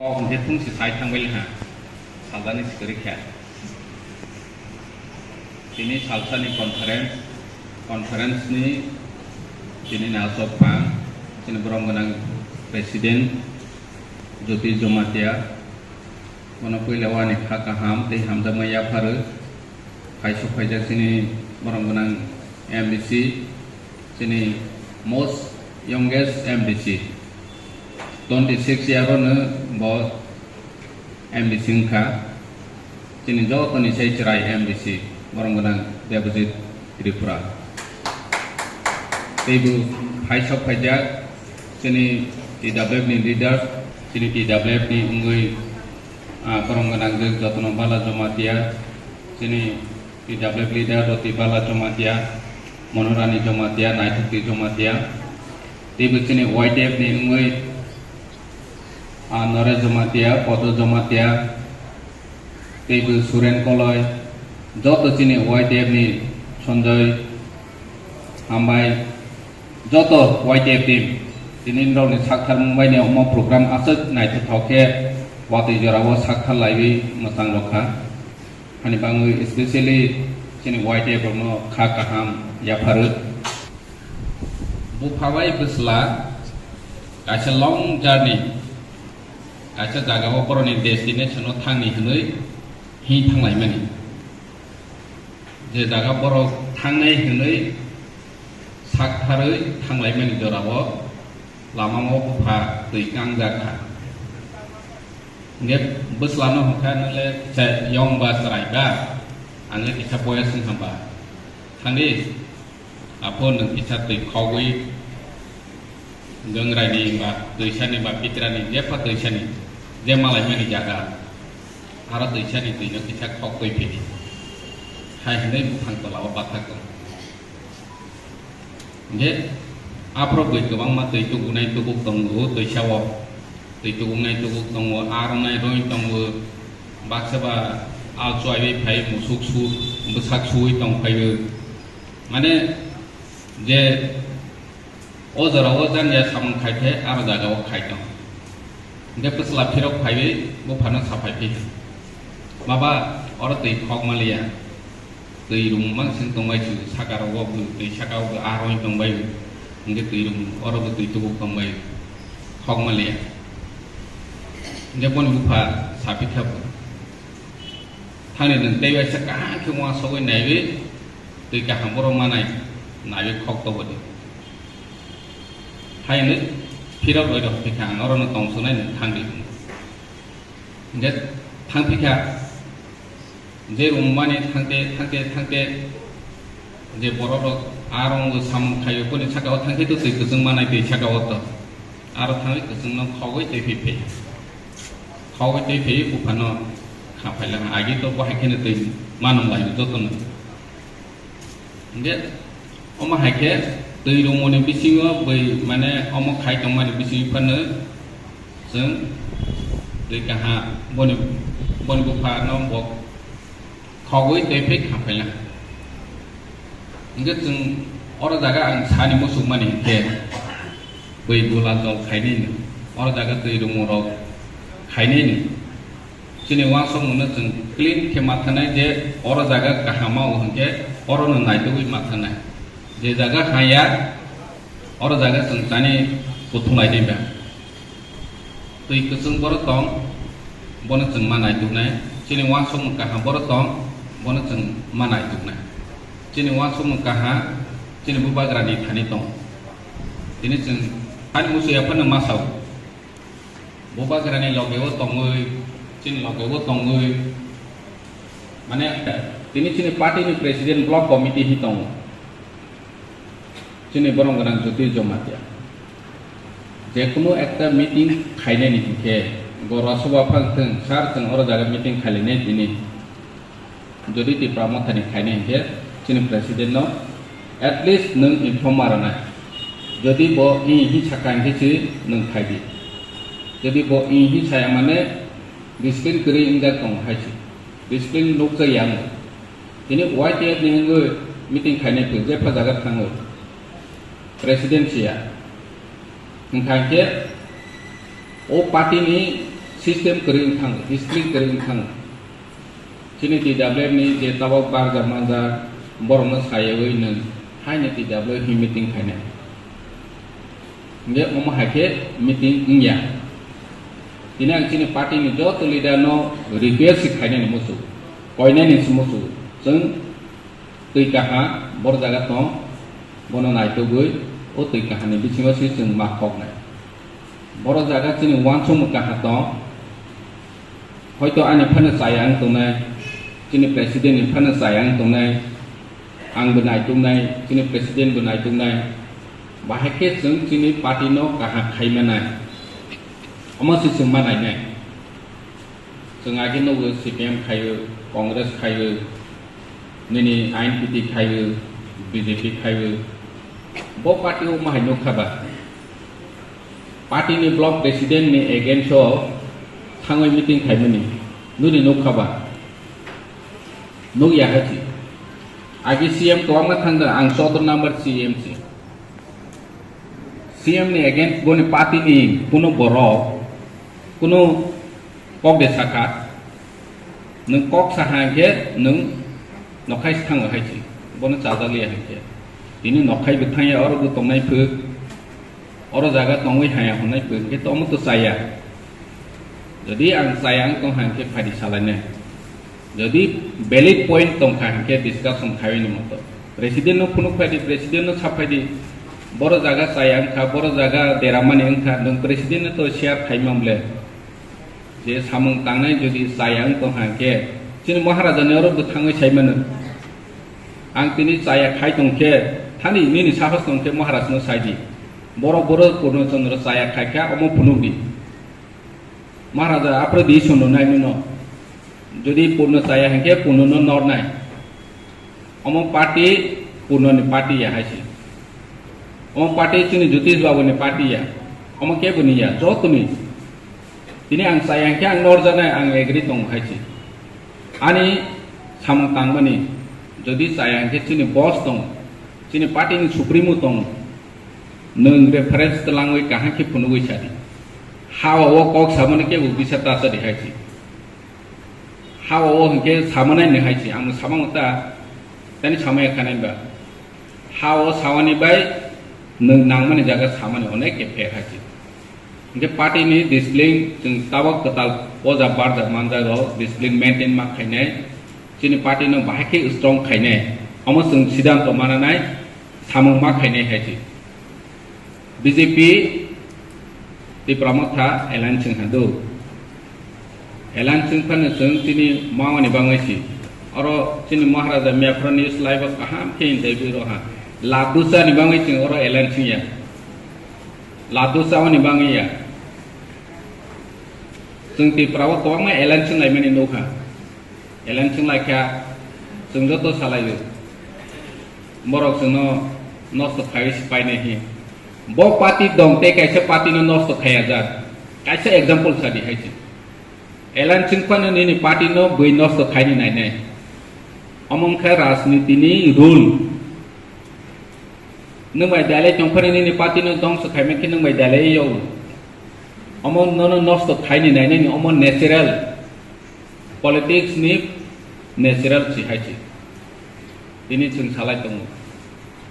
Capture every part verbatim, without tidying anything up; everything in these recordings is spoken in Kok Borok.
Kok hwnkhe thung se sai thangbai ha, salsa ni sikori kha. Tini salsa ni conference, conference ni tini ni aswk phang, chini borom gwnang president Jyoti Jamatia, bono puila o ani kha kaham tei hamjakma yapharo. Phai sok phaijak chini borom gwnang M D C, chini most youngest M D C, twenty six year o no bo M D C wngkha, chini jotoni sai chwrai M D C, borom gwnang Debojit Tripura. Teibo phai sok phaijak chini T W F ni leader, chini T W F ni wngwi, ah, borom gwnang Jotono Bala Jamatia, chini T W F leader Roti Bala Jamatia, Monorani Jamatia, Naithokti Jamatia, teibo chini Y T F ni wngwi, ah, Noresh Jamatia, Podo Jamatia, teibo Suren Koloi, joto chini Y T F ni Sanjoy, hambai, joto Y T F team, tini rokni sakthar mungbai ni omo program aswk naithothok khe watwi jorao sakthar laiwi mwchang rokha. Hani bangwi specially chini Y T F rokno kha kaham yapharo. Bupha bai bwsla kaisa long journey, kaisa jagao borokni destination o thangni hwnwi hi thanglaimani. Je jaga borok thangnai hwnwi saktharwi thanglaimani jorao lamao bupha twi kangjak kha. Hingke bwslano hwnkha, "Nwle kisa yong ba chwrai ba, ang le kisa boyas wngkha ba? Thangdi, aphuru nwng kisa twi khogwi, gangrai ni ba, twisa ni ba, pitra ni, jepha twisa ni, je malaimani jaga, aro twisa ni twi no kisa khogwi phidi," hai hwnwi buphang tola o bathak tongo. Hingke aphuru bui kwbangma twi tukunai tukuk tongo, twisa o twi tukunai tukuk tongo, aronai roi tongo, baksa ba al chuaiwi phai musuk su, bwsak suwi tong phaio. Mane je o jora o jani ya samung khai khe aro jaga o khai tong. Hingke bwsla phirok phaiwi buphano saphai phi, "Baba, oro twi khok maliya, twi rung mansing tongbai su, saka rogo bo twi saka o bo a roi tongbai, hingke twi rung oro bo twi tubuk tongbai, khok maliya." Hingke boni bupha saphi kha bo, "Thani nwng tei waisa kaham khe uansugwi naiwi twi kaham borok manai naiwi khok tobodi." Hai hwnwi phirok roi rok phi kha, "Ang orono tong sunai, nwng thang di," hwnwi. Hingke thang phi kha, je rung mani thangte, thangte, thangte, je borok rok a rong bo samung khaio, boni saka o thangkhe to twi kwchwng manai twi saka o to. Aro thangwi kwchwng no khogwi twi phi phi. Khogwi twi phi buphano kha phaila, agi to bo hai kheno twi manung laio jotono. Hingke omo hai khe twi rungmani bisingo bui, mane, omo khai tongmani bisingo phano chwng twi kaha boni, boni bupha no bo khogwi twi phik kha phaila. Hingke chwng oro jaga ang sani muchungmani hingke bui gula jol khainai no, oro jaga twi rungmo rok khainai no. Chini uansukmungno chwng clean khe ma thanai je oro jaga kaham o hwnkhe orono naitugwi ma thanai. Je jaga haya, oro jaga chwng chani kuthum lainai ba. Twi kwchwng borok tong, bono chwng ma naituknai. Chini uansukmung kaham borok tong, bono chwng ma naituknai. Chini uansukmung kaham, chini bubagrani thani tong. Tini chwng ani musuya phano ma sao. Bubagrani logeo tongwi, chini logeo tongwi, mane, tini chini party ni president, block committee hi tongo. Chini borom gwnang Jyoti Jamatia. Jekunu ekta meeting khainani hinkhe, Gorwa Soba phang thung, sir, chwng oro jaga meeting khailainai tini. Jodi Tipra Mothani khainai hinkhe chini president no at least nwng inform ma rwnai. Jodi bo i hi saka hinkhe si nwng khai di. Jodi bo i hi saya mane discipline kwrwi wngjak tongo hai si. Discipline nukjak ya wng. Tini Y T F ni wngwi meeting khainai phung jepha jaga thangwi. President siya. Hwnkha khe o party ni System kwrwi wngthang, discipline kwrwi wngthang. Chini T W F ni je tabok barjak manjak borokno sayawi nwng haino T W F ni meeting khainai. Hingke omo hai khe meeting wngya. Tini ang chini party ni joto leader no request se khainani muchungo, koinani se muchungo. Chwng twi kaha boro jaga tong, bono naitugwi o twi kaha ni bisingo se chwng ma khoknai. Boro jaga chini uansukmung kaha tong, hoito ani phano chaya wng tongnai, chini president ni phano chaya wng tongnai, ang bo naituknai, chini president bo naituknai, bahai khe chwng chini party no kaham khai manai, omo se chwng ma nainai. Chwng age nugo C P M khaio, Congress khaio, nini I N P T khaio, B J P khaio. Bo party o mahai nukha ba? Party ni block president ni against o thangwi meeting khaimani. Nini nukha ba? Nukya hai si. Age C M kwbangma thangda, ang sotro number C M si. C M ni against boni party ni kuno borok, kuno kok de sakha, nwng kok saha hwnkhe nwng nokhai se thango hai si, bono chajakliya hwnkhe. Tini nokhai bo thangya, oro bo tongnai phwk, oro jaga tongwi haya hwnwi phwk hwnkhe tomo to chaya. Jodi ang chaya wng tong hwnkhe phaidi salainai. Jodi valid point tongkha hwnkhe discussion khaiwi ni moto. President no phunuk phaidi, president no saphai di. Boro jaga chaya wngkha, boro jaga deramani wngkha, nwng president no to share khaimang ble. Je samung tangnai jodi chaya wng tong hwnkhe, chini Maharaja ni oro bwthangwi sai mano. Ang tini chaya khai tong khe, thani nini sahos tong khe Maharaj no sai di. Boro boro Purno Chandra chaya khai kha, omo phunuk di. Maharaja, aphro di sono nai nono. Jodi Purno chaya hwnkhe Purno no nor nai. Omo party Purno ni party ya hai si. Omo party chini Jyotish Babu ni party ya. Omo kebo ni ya, joto ni. Tini ang chaya hwnkhe ang nor janai, ang agree tongo hai si. Ani samung tangmani, jodi chaya hwnkhe chini boss tongo, chini party ni supremo tongo, nwng reference twlangwi kaham khe phunugwi sadi. Ha o kok samani kebo bisa ta sadi hai si. Ha o hwnkhe samanai ni hai si, ang samango ta, tani samaya khanai ba. Ha o sawani bai nwng nangmani jaga samani onek khe pher hai si. Hingke party ni discipline chwng tabok kwtal poja barjak manjago, discipline maintain ma khainai, chini party no bahai khe strong khainai, omo chwng siddhanto mananai, samung ma khainai hai si. B J P Tipra Motha alliance wng hadu. Alliance wng phano chwng chini mawani bangwi si. Oro chini Maharaja Miyaphrani slaibo kaham khe interview rw ha. Laddu chani bangwi chwng oro alliance wng ya. Laddu chawani bangwi ya. Chwng Tripura o kwbangma alliance wng laimani nukha. Alliance wng laikha, chwng joto salaio. Borok chwngno nosto khaiwi se painai hi. Bo party dong tei kaisa party no nosto khaiya jak. Kaisa example sadi hai se. Alliance wng phano nini party no bui nosto khaini nainai. Omo wngkha rajniti ni rule. Nwng bai dalai tongphani nini party no dongso khaimani khe nwng bai dalai yo. Omo nono nosto khaini nainani omo natural. Politics ni natural si hai si. Tini chwng salai tongo.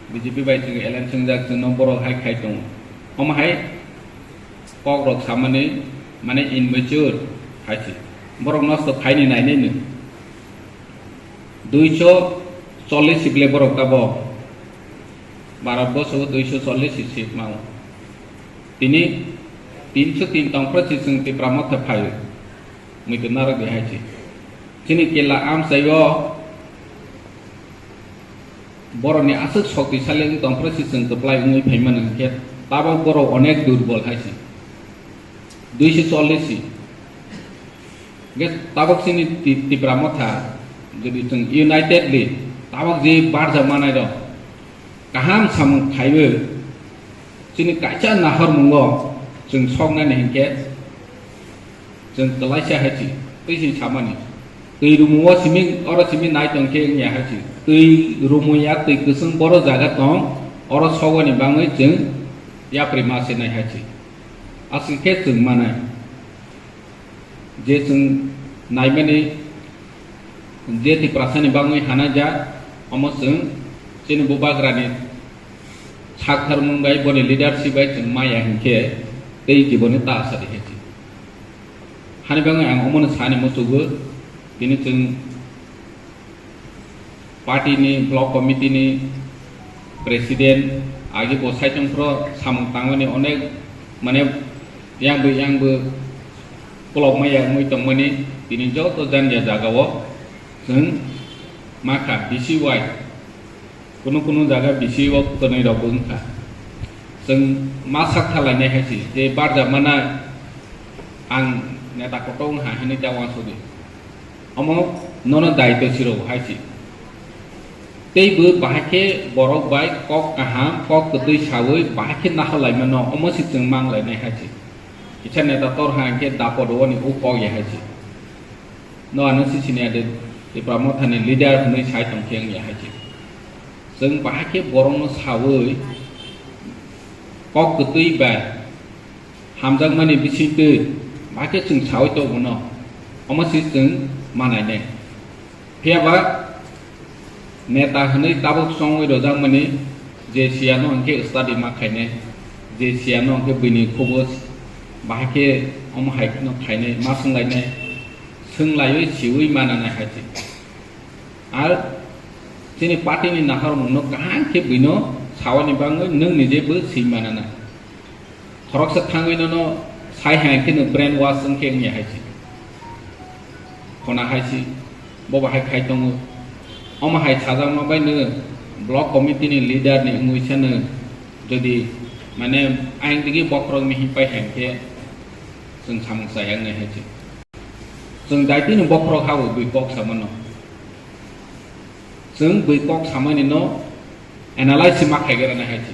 B J P bai chwng alliance wngjak chwngno borok hai khai tongo. Omo hai kok rok samani mane immature hai si. Borok nosto khaini nainai nwng. Duiso chollish sibile borok tabo. Bharat borsho o duiso chollish si seat mao. Tini tinso tin tongphra si chwng Tipra Motha phaio. Muitu narwk di hai si. Chini kela amchaio borokni aswk shoktisali wng tongphra si chwng kwplai wngwi phaimani hwnkhe tabok borok onek durbol hai si. Duiso chollish si. Hingke tabok chini Ti-, Tipra Motha, jodi chwng unitedly tabok je barja manai rok kaham samung khaiwi chini kaisa nahormungo chwng soknani hingke chwng kwlaisa hai si, twi si samani. Twi rumuo simi, oro simi nai tong khe wngya hai si. Twi rumuya, twi kwchwng boro jaga tong, oro sogoni bangwi chwng yapri ma se nai hai si. Aswk khe chwng manai. Je chwng naimani je Tiprasani bagwi hanajak, omo chwng chini bubagrani saktharmung bai boni leadership bai chwng maya hinkhe tei jiboni ta asadi hai se. Hani bagwi ang omono sani muchugo, tini chwng party ni block committee ni president agi bo saichung phro samung tangmani onek mane yang bo yang bo kolok maya wngwi tongmani tini joto janja jaga o chwng makha B C Y. Kunu kunu jaga B C O twnwi rok wngkha. Chwng ma sak thalainai hai se, je barjak mana ang neta kotor wngkha hinwi ta uansukdi. Omo nono daitw siro hai se. Tei bo bahai khe borok bai kok kaham, kok kwtwi sawi bahai khe naharlai mano, omo se chwng manglainai hai se. Kisa neta tor ha hinkhe dapot oni u kok ya hai se. No ano sisini ade Tipra Mothani leader hwnwi sai tongkhe wngya hai se. Chwng bahai khe borokno sawi kok kwtwi bai hamjakmani bisingtwi bahai khe chwng sawi tongo no. Omo se chwng manainai. Phiya ba neta hwnwi tabuk chongwi rojakmani je siyano hwnkhe study ma khainai, je siyano hwnkhe bini khubus bahai khe omo hai no khainai, ma swnglainai, swng laiwi siwi mananai hai se. Ar chini party ni naharmung no kaham khe buino sawani bagwi nwng nije bo swi mananai. Khoroksa thangwi nono sai hai khe no brain wash wng khe wngya hai se. Khona hai se, bo bahai khai tongo. Omo hai sajakma bai no block committee ni leader ni wngwi sa no jodi mane ayang digi bokhorok mihi pai hai khe chwng samung chaya wngnai hai se. Chwng daitino bokhorok habo bui kok samano. Chwng bui kok samani no analyze ma khaigra nai hai se.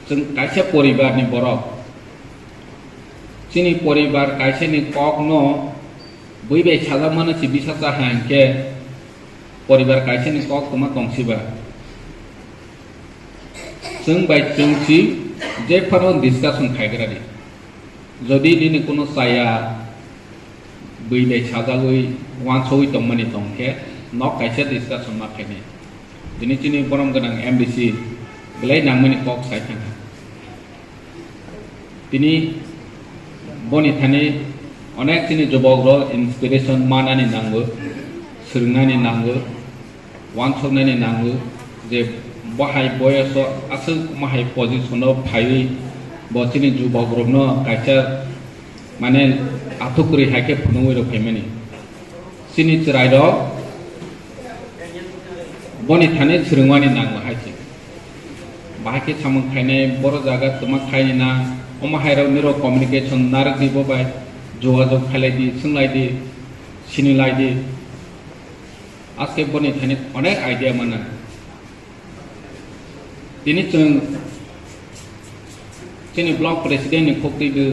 Chwng kaisa poribar ni borok. Chini poribar kaisa ni kok no bui bai sajak mano si bisa cha hai hwnkhe poribar kaisa ni kok tuma tong siba. Chwng bai chwng si je phano discussion khaigra di. Jodi nini kuno chaya bui bai sajagwi wansogwi tongmani tongkhe nok kaisa discussion ma khainai. Tini chini borom gwnang M D C belai nangmani kok sai thangkha. Tini boni thani onek chini jubok rok inspiration manani nango, swrwngnani nango. Wansoknani nango je bo hai boyoso aswk omo hai position o phaiwi bo chini jubok rokno kaisa mane athuk kwrwi hai khe phunugwi rw phaimani. Chini chwrai rok boni thani swrwngmani nango hai se. Bahai khe samung khainai boro jaga twma khaini na omo hai rok nirok communication narwk di bo bai jogajog khailai di, swnglaidi, sinilaidi. Aske boni thani onek idea mana. Tini chwng chini block president ni khuk twi bo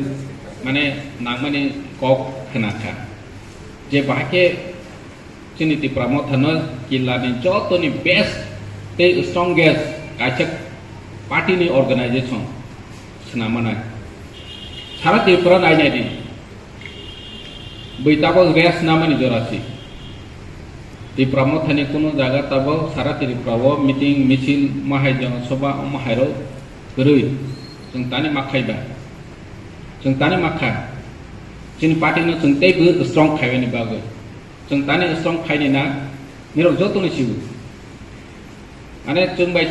mane nangmani kok khna kha. Je bahai khe chini Tipra Motha no killa ni joto ni best tei strongest kaisa party ni organization swnam manai. Sara Tripura nai nai di. Bui tabok rest namani jora si. Tipra Mothani kunu jaga tabok sara Tripura o meeting, misil, mahai jona soba, omo hai rok kwrwi. Chwng tani ma khai ba. Chwng tani ma kha. Chini party no chwng tei bo strong khai bani bagwi. Chwng tani strong khai ni na, nirok joto ni sibu. Mane chwng bai,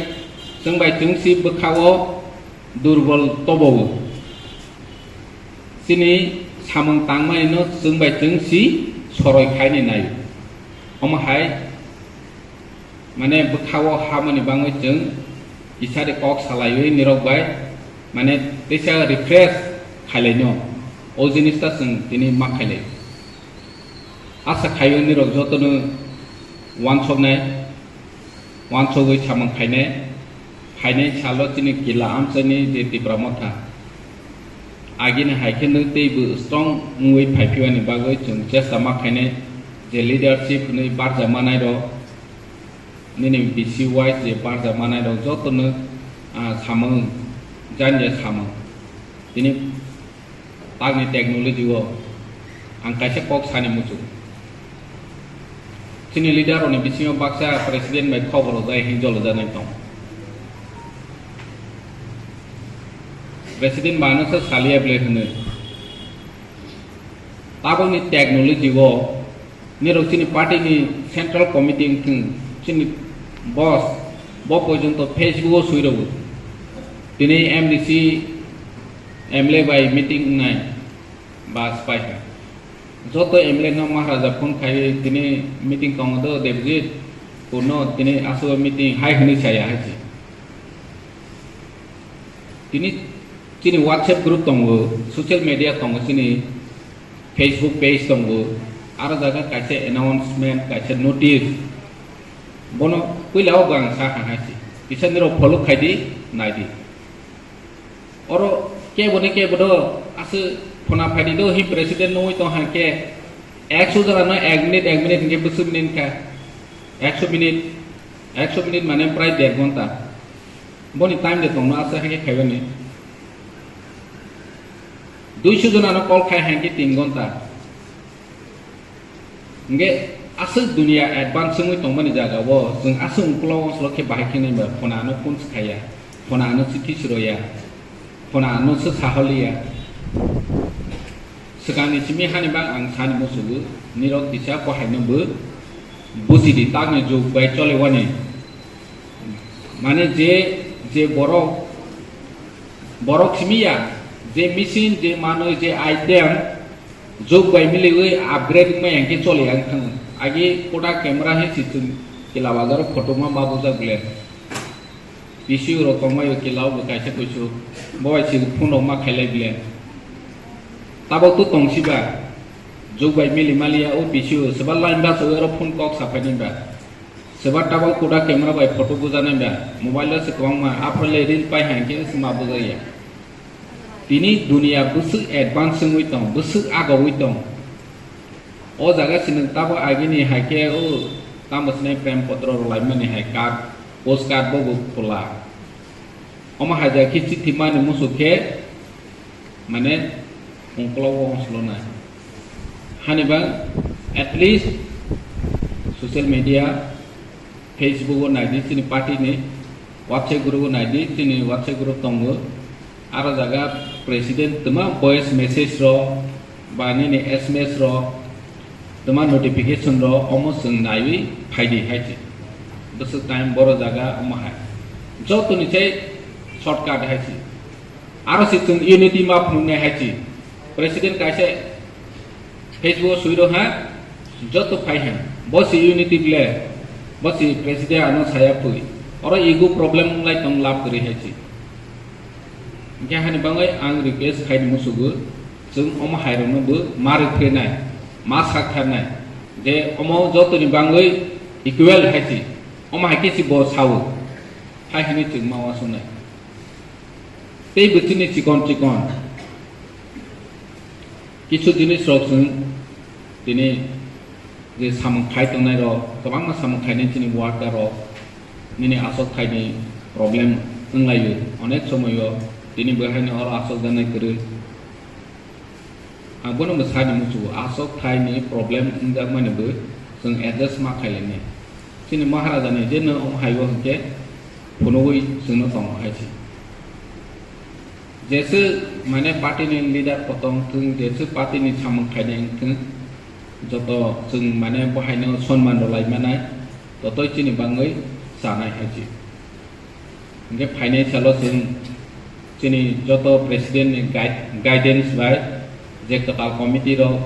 chwng bai chwng si bwkha o durbol tobo o. Chini samung tangmani no chwng bai chwng si soroi khai ni nai. Omo hai mane bwkha o hamani bangwi chwng kisa de kok salaiwi nirok bai mane teisa refresh khailai no. O jinis ta chwng tini ma khailai. Asa khaiwi nirok jotono wansoknai, wansogwi samung khainai, phainai salo chini kila amchaini je Tipra Motha. Agini hai khe nw teibo strong wngwi phaiphiyani bagwi chwng chesta ma khainai je leadership hwnwi barja manai rok, nini B C Y je barja manai rok jotono, ah, samung, janja samung. Tini Takni technology o Ang kaisa kok sani muchung. Chini leader rokni bisingo baksa president bai khobor rwjai hwnwi jolo janai tong. President bai ano se saliya ble hwnwi. Tabokni technology o nirok chini party ni central committee wngthung, chini boss bo porjonto Facebook o swi rwgo. Tini M D C, M L A bai meeting wngnai. Bas pai kha. Joto M L A no Maharaja phone khai tini meeting tongo do Debjit, kuno tini aswk meeting hai hwnwi saya hai se. Tini chini WhatsApp group tongo, social media tongo, chini Facebook page tongo, aro jaga kaisa announcement, kaisa notice, bono puila o bo ang sa kha hai se. Kisa nirok follow khai di, nai di. Oro kebo ni kebo do aswk phona phaidi do hi president nungwi tong hai khe ekso jora no ek minute, ek minute hinkhe bwswk minute kha. Ekso minute, ekso minute mane prai der ghonta. Boni time de tongno aswk hai khe khaibani. Duiso jona no call khai hai khe tin ghonta. Hingke aswk dunia advance wngwi tongmani jaga o chwng aswk ukolog ukolog khe bahai khe nai ba phone ano phone swkaiya, phone ano chithi swroya, phone ano se saholiya. Swkangni simi hani bang ang sani musugo, nirok kisa kohaino bo buchidi takni jug bai cholewani. Mane je, je borok, borok simi ya, je machine, je manwi, je item, jug bai miliwi upgrade wngmai hingke choli ang thango. Agi koda camera hai si chwng kila bazaro photo ma babujak ble. P C U rok tongmai o kila o bo kaisa kuisu. Bo bai si phone rok ma khailai ble. Tabok to tongsiba. Jug bai mili maliya o P C U. Seba line bus o ero phone kok saphai ni ba. Seba tabok koda camera bai photo bujanai ba. Mobile o se kwbangma. Aphro le reel pai hai hingke se ma bujaya. Tini dunia bwswk advance wngwi tong, bwswk agogwi tong. O jaga se nwng tabo agini hai khe o tamo sinai prem potro rwlaimani hai card, post card bo bo kwla. Omo hai jaga khe chithi mani muchuk khe mane ungkologo ongsolonai. Hani bang at least social media, Facebook o naidi chini party ni WhatsApp group o naidi chini WhatsApp group tongo. Aro jaga president twma voice message rok ba nini S M S rok twma notification rok omo chwng naiwi phaidi hai se. Bwswk time boro jaga omo hai. Jotoni chai shortcut hai se. Aro se chwng unity ma phunuknai hai se. President kaisa Facebook o swi rw ha, joto phai ha. Bo se unity ble, bo se president ano saya phui. Oro ego problem wng lai tong lab kwrwi hai se. Hingke hani bangwi ang request khai ni musugo, chwng omo hai rokno bo ma rwphrenai, ma sak tharnai. Je omo jotoni bangwi equal hai se, omo hai khe se bo sao, hai hwnwi chwng ma uansuknai. Tei bo chini chikon chikon kisu jinis rok chwng tini je samung khai tongnai rok, kwbangma samung khainai chini worker rok nini aswk thaini problem wnglaio. Onek somoio tini bo haino oro aswk janai kwrwi. Ang bono bo sani muchungo, aswk thaini problem wngjakmani bo chwng address ma khailainai. Chini Maharaja ni je no omo haibo hwnkhe phunugwi chwngno tongo hai se. Jeswk mane party ni leader kotor wngthwng, jeswk party ni samung khainai wngthwng, joto chwng mane bo haino sonman rwlai manai, totoi chini bangwi chanai hai se. Hingke phainai salo chwng chini joto president ni guide-, guidance bai je kwtal committee rok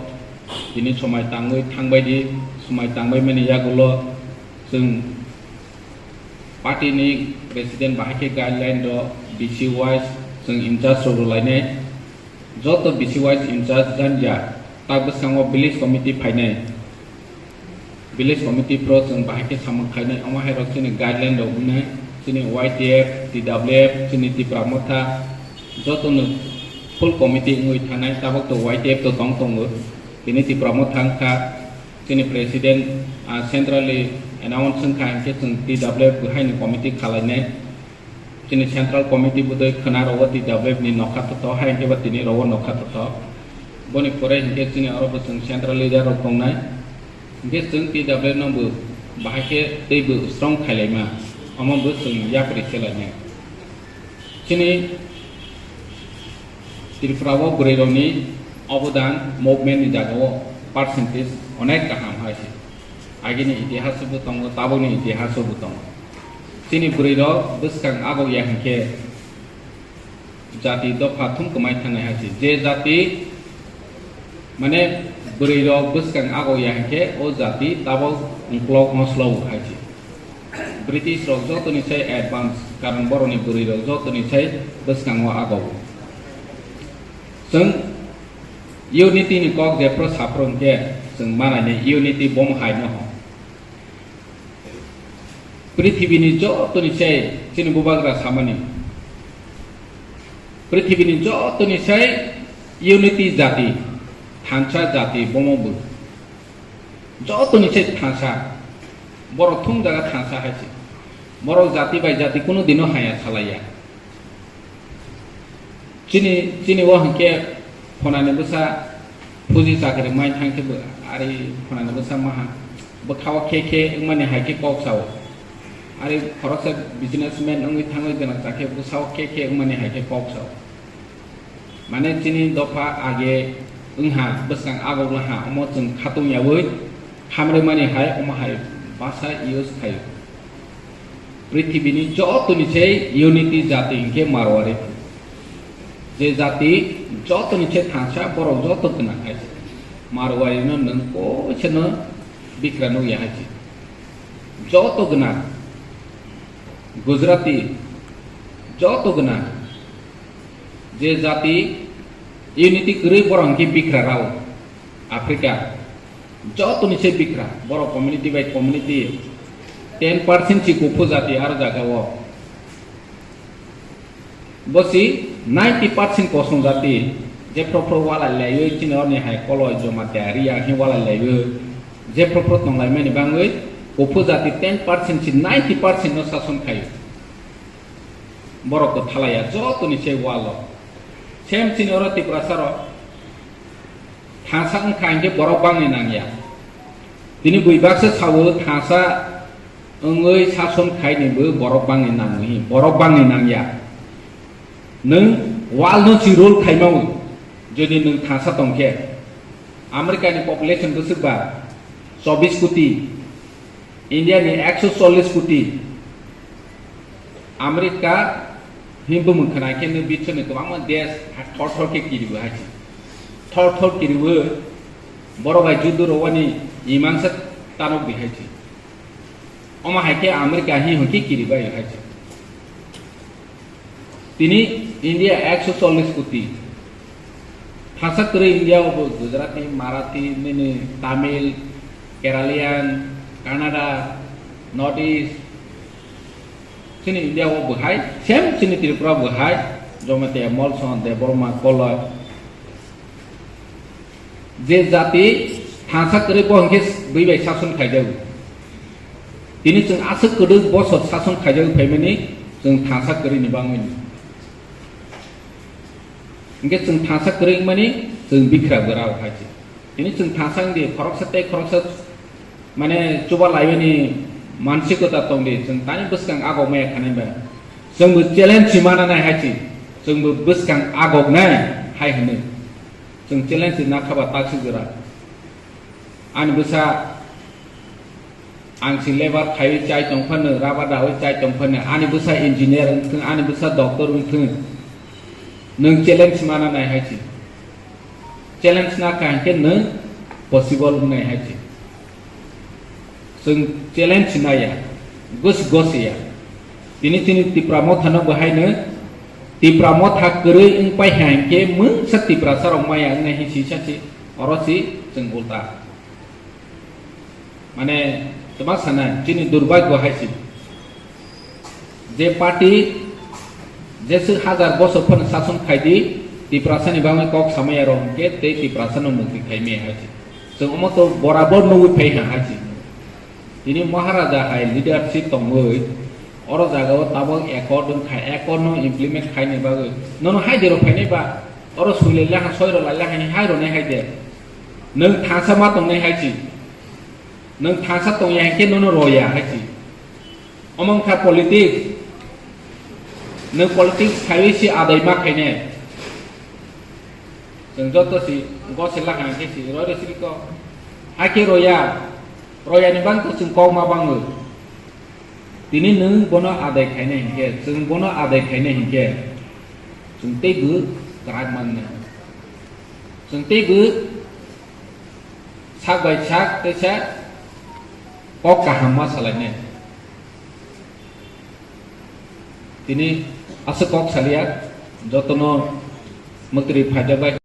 tini somai tangwi thangbai di, somai tangbai mani yagulo chwng party ni president bahai khe guideline rok B C wise chwng in charge rok rwlainai. Joto B C wise in charge janja, ta bwskango village committee phainai. Village committee pro chwng bahai khe samung khainai, omo hai rok chini guideline rok wngnai, chini Y T F, T W F, chini Tipra Motha, joto no full committee wngwi thanai, tabok to Y T F to tong tongo, tini Tipra Motha wngkha, chini president, ah, centrally announce wngkha, hinkhe chwng T W F bo haino committee khalainai. Chini central committee budoi khwna rogo T W F ni nokha totho, hai hwnkhe ba tini rogo nokha totho. Boni pore hinkhe chini oro bo chwng central leader rok tongnai. Hinkhe chwng T W no bo bahai khe tei bo strong khailaima, omo bo chwng yapri khelainai. Chini Tripura o bwrwi rokni obodan movement ni jaga o percentage onek kaham hai se. Agini itihas bo tongo, tabukni itihas bo tongo. Chini bwrwi rok bwskang agok ya hinkhe jati dopha thum kwmai thangnai hai se. Je jati, mane, bwrwi rok bwskang agok ya hinkhe o jati tabuk ungklok moslo hai se. British rok jotoni sai advance, karon borokni bwrwi rok jotoni sai bwskango agok. Chwng unity ni kok jephru saphru hinkhe chwng manai ni unity bom hai no. Prithibini jotoni sai chini bubagra samani. Prithibini jotoni sai unity jati, thansa jati bomo bo. Jotoni sai thansa. Borok thung jaga thansa hai se. Borok jati bai jati kunu dino haya salaiya. Chini, chini o hinkhe phonani bwsa phuji chakri mai thang khe bo ari phonani bwsa maha. Bwkha o khe khe wngmani hai khe kok sao. Ari khoroksa businessman wngwi thangwi gwnang cha khe bwsa o khe khe wngmani hai khe kok sao. Mane chini dopha age wngha bwskang agok laha omo chwng khatung yaui hamrwmani hai omo hai basa use khaio. Prithibini jotoni sai unity jati hinkhe Marwari. Je jati jotoni sai thansa borok joto gwnang hai se. Marwari no nwng koisano bikra nukya hai se. Joto gwnang. Gujarati joto gwnang. Je jati unity kwrwi borok hinkhe bikra rao. Africa jotoni se bikra, borok community bai community ten percent si kuphu jati aro jaga o. Bo si ninety percent kosong jati, je phro phro walai laiwi chini orni hai koloi joma tayari ya hinkhe walai laiwi, je phro phro tonglai mani bangwi kuphu jati ten percent si ninety percent no sason khaio. Borok kwthalaiya jotoni se walo. Same chini oro Tiprasa rok thansa wngkha hinkhe borok bangni nangya. Tini bui baksa sao thansa wngwi sason khaini bo borok bangni nangwi, borok bangni nangya. Nwng wal no si rule khaimawi, jodi nwng thansa tongkhe. America ni population bwswk ba chobbish koti, India ni ekso chollish koti. America himbo mung khna khe nw biswni kwbangma desh ha thor thor khe kiribo hai se. Thor thor kiribo borok bai judu rwani imangsa tanok bi hai se. Omo hai khe America hi hwn khe kiribai hai se. Tini India ekso chollish koti. Thasa kwrwi India o bo Gujarati, Marathi, nini Tamil, Keralian, Kannada, North East. Chini India o bo hai, same chini Tripura bo hai, Jamatia, Molson, Debbarma, Koloi. Je jati thansa kwrwi bo hwnkhe bui bai sason khaijago. Tini chwng aswk kwdwk bosor sason khaijago phaimani chwng thansa kwrwini bangwini. Hwnkhe chwng thansa kwrwi wngmani chwng bikra bwrao hai se. Tini chwng thansa wngdi khoroksa tei khoroksa mane chuba laiwini mansikota tongdi, chwng tani bwskang agok maya khanai ba. Chwngbo challenge si mana nai hai si, chwngbo bwskang agok nai hai hwnwi. Chwng challenge si nakha ba taksik jora. Ani bwsa ang si labour khaiwi chai tong phano, rubber dawi chai tong phano, ani bwsa engineer wngthwng, ani bwsa doctor wngthwng, nwng challenge mana nai hai si. Challenge nakha hinkhe nwng possible wngnai hai se. Chwng challenge naiya, gos gos ya. Tini chini Tipra Motha no bo haino Tipra Motha kwrwi wngpai ha hinkhe mungsa Tiprasa rok maya wngnai hi sisa si, oro si chwng ulta. Mane, twma sana, chini durbagyo hai si. Je party, jeswk hajar bosor phano sason khai di, Tiprasa ni bagwi kok samaya rok hwnkhe tei Tiprasa no mukti khai maya hai si. Chwng omo to borabor nugwi phai ha hai si. Tini Maharaja hai leadership tongwi, oro jaga o tabok accord wng khai, accord no implement khai ni bagwi. Nono hai jero phainai ba? Oro sui lai laha, soi rw lai laha, hai rw nai hai de. Nwng thangsa ma tong nai hai si. Nwng thangsa tong ya hai khe nono rw ya hai si. Omo wng kha politics. Nwng politics khaiwi si adai ma khainai. Chwng joto si gose laha hai khe si rw rw si ko. Hai khe rw ya. Rw ya ni bang khe chwng kok ma bango. Tini nwng bono adai khainai hinkhe, chwng bono adai khainai hinkhe, chwng teibo kwrak mannai. Chwng teibo sak bai sak teisa kok kaham ma salainai. Tini aswk kok salia, jotono mwtwrwi phaijak bai.